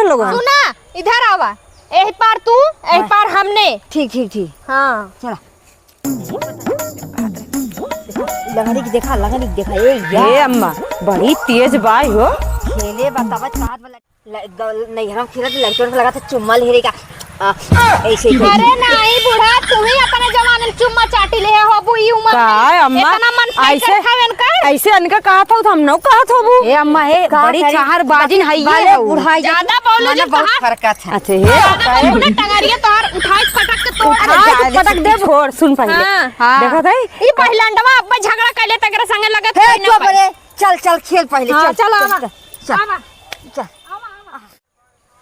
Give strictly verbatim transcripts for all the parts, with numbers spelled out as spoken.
लोगन। सुना, इधर आवा। एह पार तू, एह हाँ। पार हमने। ठीक, ठीक, ठीक। हाँ। चला। लंगड़ी के देखा, लंगड़ी के देखा, ए यार। ए अम्मा, बड़ी तेज बाई हो। खेले बा, तब कहात वाला ल-, ग-, नैहरा में खेलत लड़के लगा था, चुम्मा ले रे का। आ, ऐसे ही। अरे नहीं बूढ़ा, तू ही अपने जमाने में चुम्मा चाटी ले हो, अबू ई उम्र का में है अम्मा? इतना मन ऐसे, खावे इनका? ऐसे इनका कहा था, हम न कहा था अबू। ए अम्मा, हे, का बड़ी करे? चाहर बाजिन है ये बाले हो। बुढ़ाई ज्यादा बोलो मने जिन बहुत कहा। फरकत है। अच्छा, हे, ज्यादा का बोलो है? ना, टंगरिया तोहार उठाई पटक के तोड़ उठाई दे। पटक दे, छोड़, सुन पहले। हाँ। हाँ। देखा था? ई पहिलंडवा अब्बा झगड़ा कर ले, तकरे संगे लगत हे, कोई ना चुप पाई। रे। चल, चल, खेल पहले, हाँ, चल, चल, आवा। चल, चल, आवा। चल। आवा, आवा।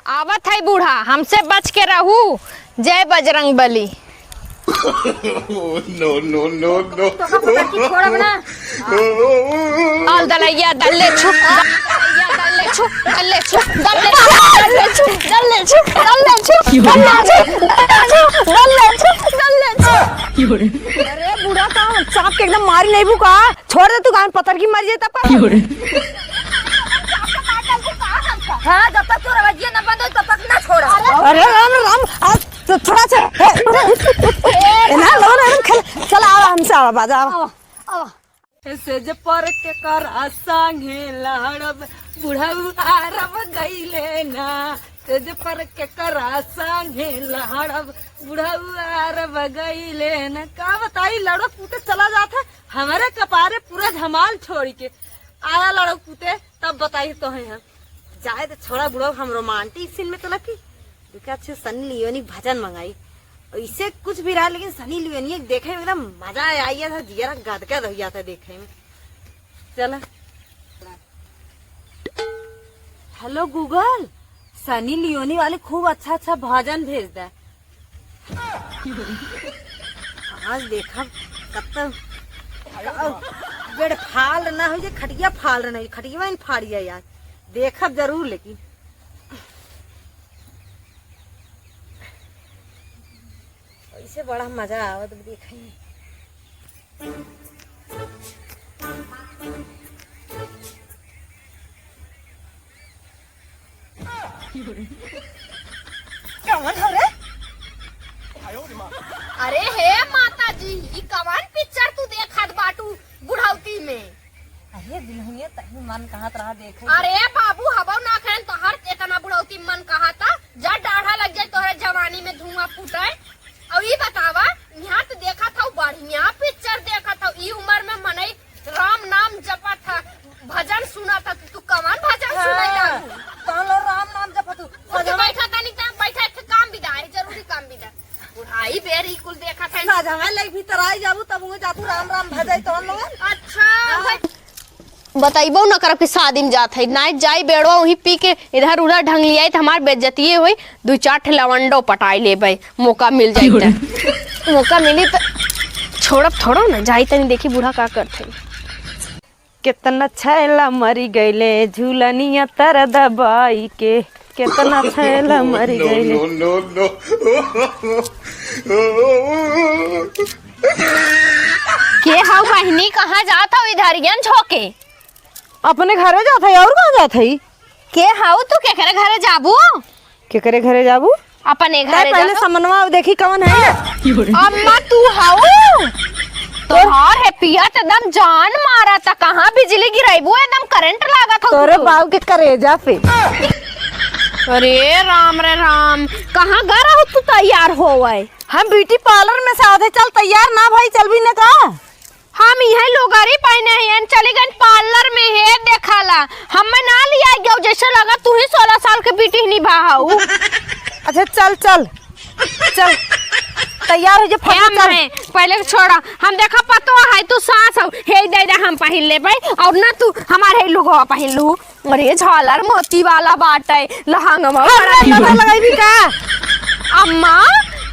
आवत है बूढ़ा, हमसे बच के रहू। जय बजरंग बली। No, no, no, no। तोका पकड़ के छोड़ब ना। डाल दलैया, दल्ले छुप, दलैया, दल्ले छुप, दल्ले छुप, दल्ले छुप, दल्ले छुप। अरे बूढ़ा, का हम सांप के एकदम मारी नहीं बू का? छोड़ दे तू, गान पत्थर की मर जाए तब का? हाँ, जब तक तोर आवाजिया ना बंद हो, तब तक ना छोड़ा। अरे राम, राम, आज तो थोड़ा सा, ए, ए, ना, लो ना, खेल, चल, आवा, हमसे आवा, बाजा, आवा। सेज पर के करा संगे लहड़ब, बुढ़ऊ आरब गइले ना। सेज पर के करा संगे लहड़ब, बुढ़ऊ आरब गइले ना। का बताई, लड़ो कूदे चला जात है, हमरे कपारे पूरा धमाल छोड़ के आया लड़ो कूदे। तब बताई तो है हम। जाए तो छोड़ा बुढ़ऊ, हम romantic scene में तो ना की। देखा अच्छे सनी लियोनी भजन मंगाई। ऐसे कुछ भी रहा, लेकिन सनी लियोनी देखे में एकदम मजा आ गया था, जियरा गदगद हो गया था देखे में। चला। Hello Google, सनी लियोनी वाले खूब अच्छा अच्छा भजन भेज दे। आज देखब कब तक बेड फाल ना हो जे खटिया फाल ना हो, खटिया में फाड़िया यार, देखब जरूर। लेकिन ऐसे बड़ा मजा आवत देखे। कवन हो रे? अरे हे माता जी, ई कवन पिक्चर तू देखत बाटू बुढ़ौती में? अरे दुल्हनिया, तही मन कहत रहा देखे। अरे बाबू, हबौ ना खेन तोहर एतना बुढ़ौती मन कहत, जा डाढ़ा लग जाए तोहरे जवानी में धुआं फूटे। अउ ई बतावा, यहाँ तो देखत हौ बढ़िया पिक्चर देखत हौ, ई उम्र में मनई राम नाम जपत ह, भजन सुनत ह, तू कवन भजन हाँ, सुनत हौ? तहन लो राम नाम जपत हौ। उठ के भजन बैठा तनी त बैठा, एक काम बिदा है, जरूरी काम बिदा। बुढ़ाई बेर ई कुल देखत है। साझा में लई भीतर आई जाबू तब उहे जातू राम राम भजाई तहन लोगन। अच्छा, हाँ। भाई। बतइबो न करब कि शादी में जात है, नाहीं जाई बेड़वा वहीं पी के इधर उधर ढंग लियाई त हमार बेइज्जतिये होई, दुइ चार ठे लवंडो पटाई लेबै, मौका मिल जाई त। मौका मिली त छोड़ब थोड़ो न, जाई तनी देखी बूढ़ा का करत है। केतना छैला मरी गइले झूलनिया तर दबाई के, केतना छैला मरी गइले। No, no, no, no। के हौ बहिनी, कहाँ जात हौ इधरियन झोंके? अपने घरे जात है, और कहाँ जात है? के हौ तू, केकरे घरे जाबू? केकरे घरे जाबू? अपने तै घरे पहले जाबू। समनवा देखी कवन है। अम्मा तू हौ? तोहार है पिया त एकदम जान मारा त, कहाँ बिजली गिराइबू, एकदम करंट लागत हौ तोरे तू। बाऊ के करेजा पे। अरे राम रे राम, कहाँ गा रहू तू तैयार होवै? हम ब्यूटी पार्लर में से आवत है, चल तैयार ना भई, चल भी न का? हम इहे लुगरी पहिने हई, चली गइन पार्लर में हेयर देखाला। हमें ना लिया गयो, जैसे लगा तू ही सोलह साल के बिटिहनी भा हऊ। अच्छा चल, चल, चल, तैयार हो जा, ए, फटाफट चल। अम्मा, पहले छोड़ा, हम देखा पतो है तू सास हो, हे दे दे हम पहिन लेबै, और ना तू हमारे लुगवा पहिन लू। अरे झालर मोती वाला बाटै, लहंगवा अरे, बड़ा लगा, लगैबी का? अम्मा,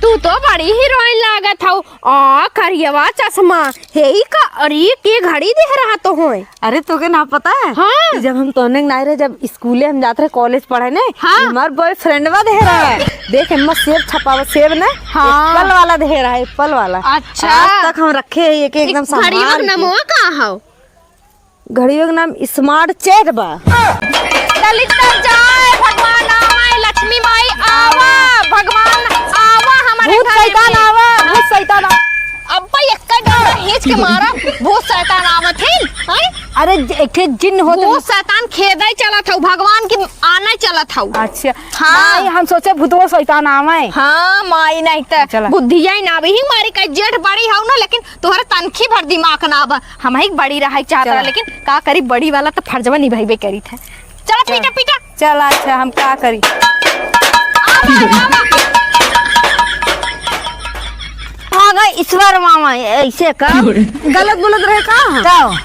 तू तो बड़ी हीरोइन लागत हौ। आ, करियवा चश्मा, हे ई का? अरे, के घड़ी देह रहा तो होय। अरे, तोके ना पता है? हाँ। कि जब हम तोने नाई रहे, जब स्कूले हम जात रहे, कॉलेज पढ़े ने, हाँ। हमार बॉयफ्रेंडवा देह रहा है। देख, एम्मा सेब छपावा, सेब ना, हाँ। एप्पल वाला देह रहा है, एप्पल वाला। अच्छा। आज तक हम रखे हैं एक, एक एकदम संभाल के। घड़िया के नमवा का हौ? घड़ियों के नाम स्मार्ट चैट बा। दलित जय भगवान, आए एक ठे जिन्न होत भूत शैतान खेदै चलत हौ, भगवान के आनै चलत हौ। अच्छा। हाँ। माई, हम सोचे भूतवा शैतान आवै। हाँ, माई, नहीं त चला। बुद्धिया ही ना आवे। ही मारी का जेठ बड़ी हौ ना, लेकिन तोहरे तनखी भर दिमाग ना आवा। हमही बड़ी रहै चाहत चला। रहा, लेकिन का करी, बड़ी वाला त फर्जवा निभाइबे करी थे। चला, चल। पीटा, पीटा। चल, अच्छा, हम का करी? आ गए ईश्वर मामा, ऐसे का? गलत बोलत रहे का? का?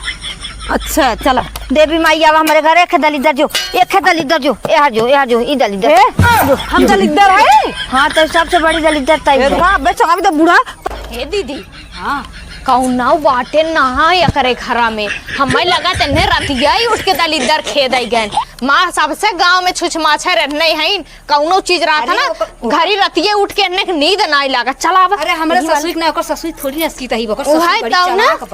अच्छा, चला। देवी माई, आवा हमरे घर, एक दलिद्दर जो, एक दलिद्दर जो, यहाँ जो, यहाँ जो, ई दलिद्दर। ए, जो। हम दलिद्दर है? हाँ, तो सबसे बड़ी दलिद्दर तई ए, है। का? अबे, चला, अभी तो बूढ़ा। ए दीदी, हाँ। कौनो बाटे ना एकरे घरा में। हमें लगा तेने रतिया ही उठ के दलिद्दर खेदै गए। माँ सबसे गाँव में छुछमाछर नहीं है, कौनो चीज रहत अरे ना, ओकर घरी रतिये उठ के एन्ने के नींद नाई लागत। चला अब। अरे, हमरे ससुई के ना, ओकर ससुई थोड़ी ना सीत ही, ओकर ससुई उहै बड़ी तौ ना, चालाक बा।